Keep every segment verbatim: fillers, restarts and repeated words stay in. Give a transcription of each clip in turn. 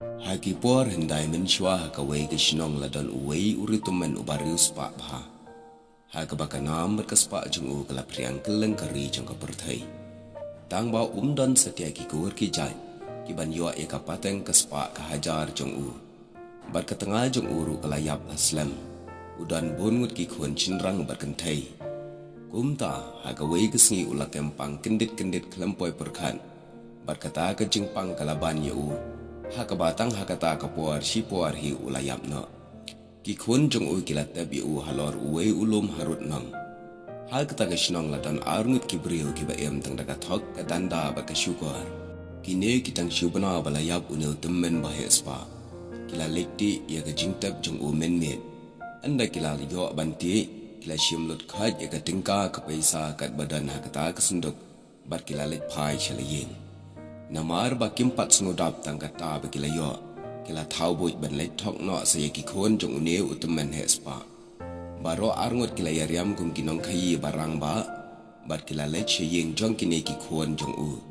Ha ki por hyndai mynshuwa ha kawei ka shnong la don uwei u riewtymmen uba riewspah bha. Ha kaba ka nam bad ka spah jong u ka la phriang kylleng ka ri jong ka pyrthei. Tang ba um don satia ki kur ki jait, ki ban ïoh ïa ka pateng ka spah ka hajar jong u. Bad ka tnga jong u ruh ka la ïap ha slem. U don bun ngut ki khun shynrang bad kynthei. Kumta, ha kawei ka sngi u la kem pang kyndit kyndit khlem poi pyrkhat. Bad kata ka jingpang ka la ban ïa u. Ha kaba tang ha kata ka por shi por hi u la ïap noh. Ki khun jong u ki la tep ïa u halor uwei u lum harud nong. Ha kata ka shnong la don ar ngut ki briew kiba im tang da ka thok, ka danda bad ka shukor. Kine ki tang shu bna ba la ïap une u tymmen ba heh spah. Ki la leit tih ïa ka jingtep jong u mynmiet. Ynda ki la ïoh ban tih, ki la shim lut khoit ïa ka tyngka ka pisa katba don ha kata ka synduk. Bad ki la leit phai sha la ïing. Namar ba kim pat sngewdap tang kata ba ki la ïoh, ki la thaw buit ban leit thok noh sa ïa ki khun jong une u tymmen heh spah. Baroh ar ngut ki la ïariam kum ki nongkhaïi ba rangbah, bad ki la leit sha ïing jong kine ki khun jong u.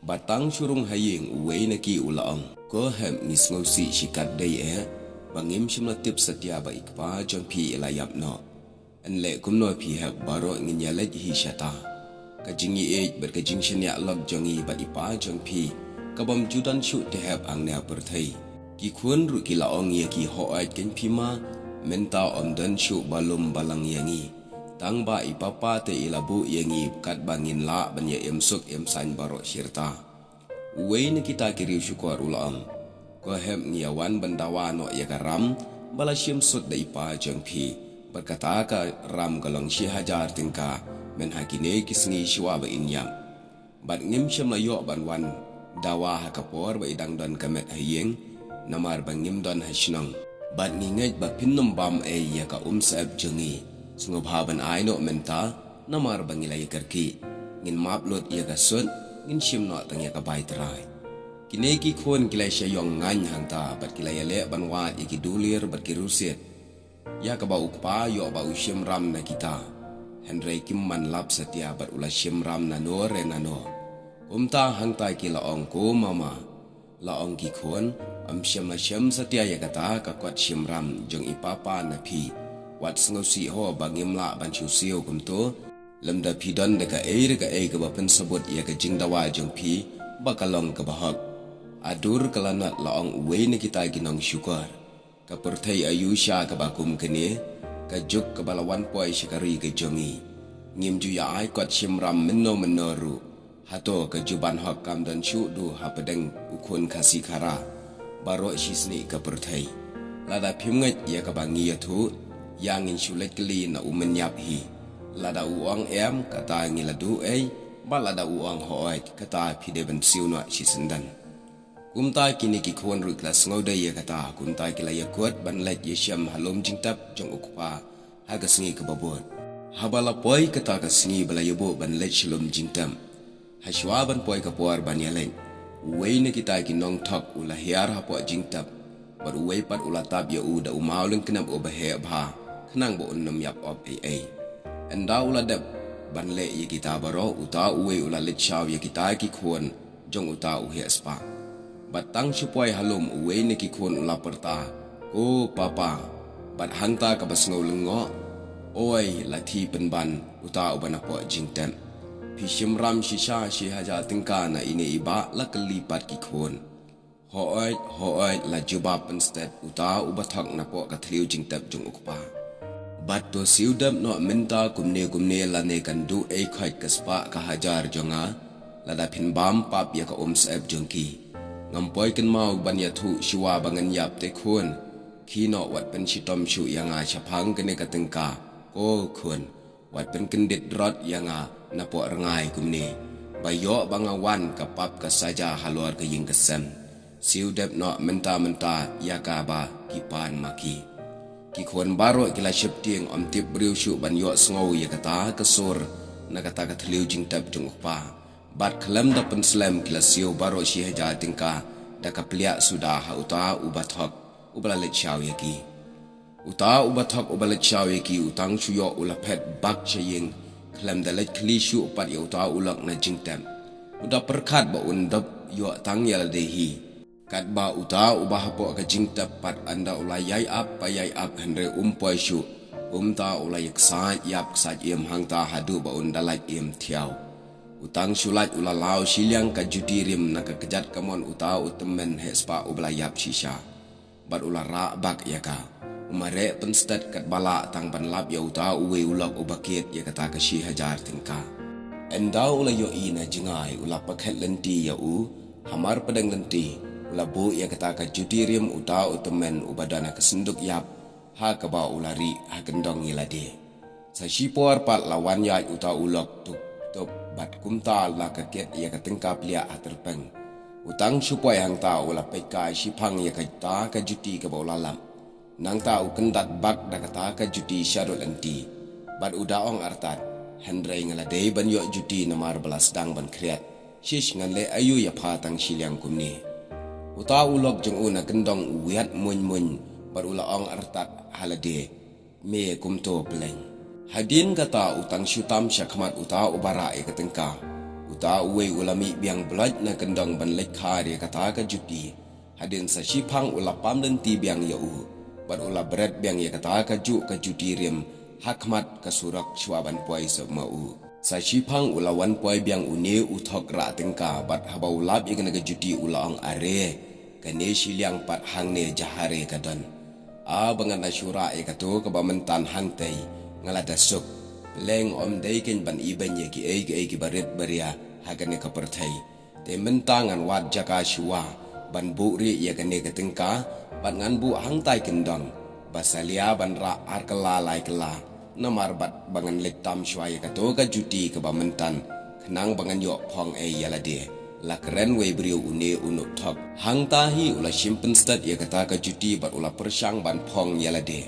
Bad tang shu rung ha ïing uwei na ki u la ong, "Ko hep ngi sngewsih shikatdei eh, ba ngim shym la tip satia ba i kpa jong phi i la ïap noh. Ynleh kumno phi hep baroh ngin ïaleit hi shata. Ka jingïeit bad ka jingshaniah lok jong ngi bad i pa jong phi, ka bym ju don shuh te hep hangne ha pyrthei." Ki khun ruh ki la ong ïa ki, "Hooid kein phi ma, mynta ym don shuh ba lum ba lang ïa ngi. Tang ba i papa te i la buh ïa ngi katba ngin lah ban ïa im suk im saiñ baroh shirta." Uwei na kita ki riewshukor u la ong, "Ko hep ngi ïa wan ban dawa noh ïa ka ram ba la shim sut da i pa jong phi. Bad kata ka ram ka long shi hajar tyngka, mynha kine ki sngi shuwa ba in ïap. Bad ngim shym la ïoh ban wan dawa ha ka por ba i dang don ka met ha ïing, namar ba ngim don ha shnong. Bad ngi ngeit ba phin nym bam ei ïa ka umsyep jong ngi. Sngewbha ban ai noh mynta, namar ba ngi la ïakyrkieh. Ngin map lut ïa ka sut, ngin shim noh tang ïa ka bai trai." Kine ki khun ki la sha ïong ngaiñ hangta, bad ki la ïaleh ban wad ïa ki dulir bad ki rusit ïa kaba u kpa ïoh ba u shim ram na kita. Hynrei kim man lap satia bad u la shim ram nano re nano. Kumta hangta ki la ong, "Ko mama," la ong ki khun, "ym shym la shem satia ïa kata ka kot shim ram jong i papa na phi. Wat sngewsih ho ba ngim lah ban shu siew kumto. Lymda phi don da kaei re kaei kaba pynsabut ïa ka jingdawa jong phi ba ka long kaba hok." "Adur ka lanot," la ong uwei na kita ki nongshukor. "Ka pyrthei aïu sha kaba kum kane, ka juk kaba la wan poi sha ka ri ka jong ngi. Ngim ju ïa ai kot shim ram mynno mynno ruh. Hato ka juban hok kam don shuh duh hapdeng u khun Khasi Khara baroh shisngi ka pyrthei? Lada phim ngeit ïa kaba ngi ïathuh, ïa ngin shu leit kylli na u mynïap hi. Lada u ong em, kata ngi la duh ei, bad lada u ong hooid, kata phi dei ban siew noh shisyndon." Kumta kine ki khun ruh ki la sngewdei ïa kata, kumta ki la ïakut ban leit ïashem ha lum jingtep jong u kpa ha ka sngi kaba bud. Haba la poi kata ka sngi ba la ïabuh ban leit sha lum jingtep, ha shuwa ban poi ka por ban ïaleit, uwei na kita ki nongthok u la hiar hapoh jingtep, bad uwei pat u la tap ïa u da u mawlyngknep uba heh bha, khnang ba un nym ïap op ei ei. Ynda u la dep ban leh ïa kita baroh, uta uwei u la leit shaw ïa kita ki khun jong uta u heh spah. Bad tang shu poi ha lum, uwei na ki khun u la pyrta, "Ko papa." Bad hangta kaba sngew lyngngoh, "Oi, la thie pynban uta uba napoh jingtep. Phi shim ram shisha shi hajar tyngka na ine i bah?" la kylli pat ki khun. "Hooid, hooid," la jubab pynstet uta uba thok napoh ka thliew jingtep jong u kpa. "Bad to siew dep noh mynta kumne kumne lane kan duh ei khoit ka spah ka hajar jong nga, lada phin bam pap ïa ka umsyep jong ki. Ngam poi kynmaw ban ïathuh shuwa ba ngan ïap te khun. Khie noh wat pynshitom shuh ïa nga shaphang kane ka tyngka, ko khun. Wat pynkyndit rot ïa nga napoh rngai kumne, ba ïoh ba nga wan ka pap ka saja halor ka ïing ka sem. Siew dep noh mynta mynta ïa kaba ki pan ma ki." Ki khun baroh ki la sheptieng, ym tip briew shuh ban ïohsngew ïa kata ka sur na kata ka thliew jingtep jong u kpa. Bad khlem da pynslem ki la siew baroh shi hajar tyngka da ka pliah suda ha uta uba thok uba la leit shaw ïa ki. Uta uba thok uba leit shaw ïa ki u tang shu ïoh u la phet bak sha ïing, khlem da leit khlieh shuh pat ïa uta u lok na jingtep. U da pyrkhat ba un dep ïoh tang ïa lade hi. Katba uta uba hapoh ka jingtep pat ynda u la ïai ap ba ïai ap hynrei um poi shuh, kumta u la ïaksaid ïap ksaid im hangta haduh ba un da lait im thiaw. U tang shu lait u la law shiliang ka juti rim na ka kjat kamon uta u tymmen heh spah uba la ïap shisha. Bad u la rah bak ïa ka. U mareh pynstet katba lah tang ban lap ïa uta uwei u lok uba kit ïa kata ka shi hajar tyngka. Ynda u la ïohi na jngai u la pyrkhat lynti ïa u, hamar pdeng lynti, u la buh ïa kata ka juti rim uta u tymmen uba don ha ka synduk ïap, ha kaba u la rieh ha kyndong ïa lade. Sa shipor pat la wan ïaid uta u lok tup tup bad kumta la ka kit ïa ka tyngka pliah ha tyrpeng. U tang shu poi hangta u la peit kai shiphang ïa kata ka juti kaba u la lap. Nangta u kyndat bak da kata ka juti sha rud lynti. Bad u da ong artat, hynrei nga la dei ban ïoh juti namar ba la sdang ban khriat. Shish, ngan leh aïu ïa pha tang shiliang kumne. Uta u lok jong u na kyndong u wiat muiñ muiñ bad u la ong artat ha lade, me kumto pleng. Hadien kata u tang shu tam sha khmat uta uba rah ïa ka tyngka. Uta uwei u la mih biang bloit na kyndong ban leit khar ïa kata ka juti. Hadien sa shiphang u la pam lynti biang ïa u bad u la bret biang ïa kata ka juh ka juti rim ha khmat ka surok shuwa ban poi suk ma u. Sa shiphang u la wan poi biang une u thok rah tyngka bad haba u lap ïa kane ka juti u la ong, are, kane shiliang pat hangne jahare ka don. A ba ngan da shu rah ïa kato kaba mynta hangtei, nga la da suk. Leng, ym dei kein ban ibeiñ ïa kiei kiei kiba rit baria ha kane ka pyrthei. Te mynta ngan wad jaka shuwa ban buh rieh ïa kane ka tyngka bad ngan buh hangtai kyndong. Ba salia ban rah ar kylla lai kylla. Namar bad ba ngan leit tam shuwa ïa kato ka juti kaba mynta, khnang ba ngan ïoh phong ei ïa lade. La kren wei briew une u nongthok. Hangta hi u la shim pynstet ïa kata ka juti bad u la pyrshang ban phong ïa lade.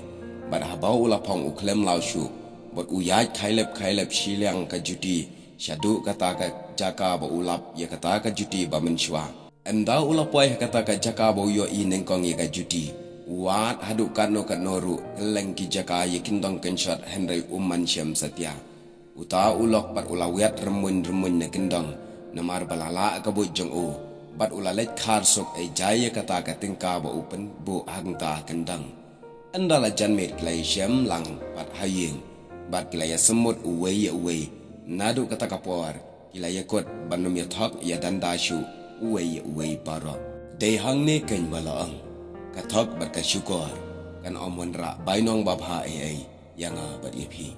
Bad haba u la phong u khlem law shuh bad u ïaid khailep khailep shiliang ka juti shaduh kata ka jaka ba u lap ïa kata ka juti ba mynshuwa. Ynda u la poi ha kata ka jaka ba u ïohi nyngkong ïa ka juti, u wad haduh katno katno ruh, kylleng ki jaka ïa kyndong kynshot hynrei um man shem satia. Uta u lok pat u la wiat rymmuiñ rymmuiñ na kyndong, namar ba la lah ka buit jong u. Bad u la leit khar suk ei jai ïa kata ka tyngka ba u pynbuh hangta ha kyndong. Ynda la jan miet ki la ïashem lang pat ha ïing bad ki la ïasymmut uwei ïa uwei. Naduh kata ka por ki la ïakut ban ym ïa thok ïa danda shuh uwei ïa uwei baroh. Dei hangne kein ba la ong, ka thok bad ka shukor kan ym wanrah bainong babha ei ei ïa nga bad ïa phi.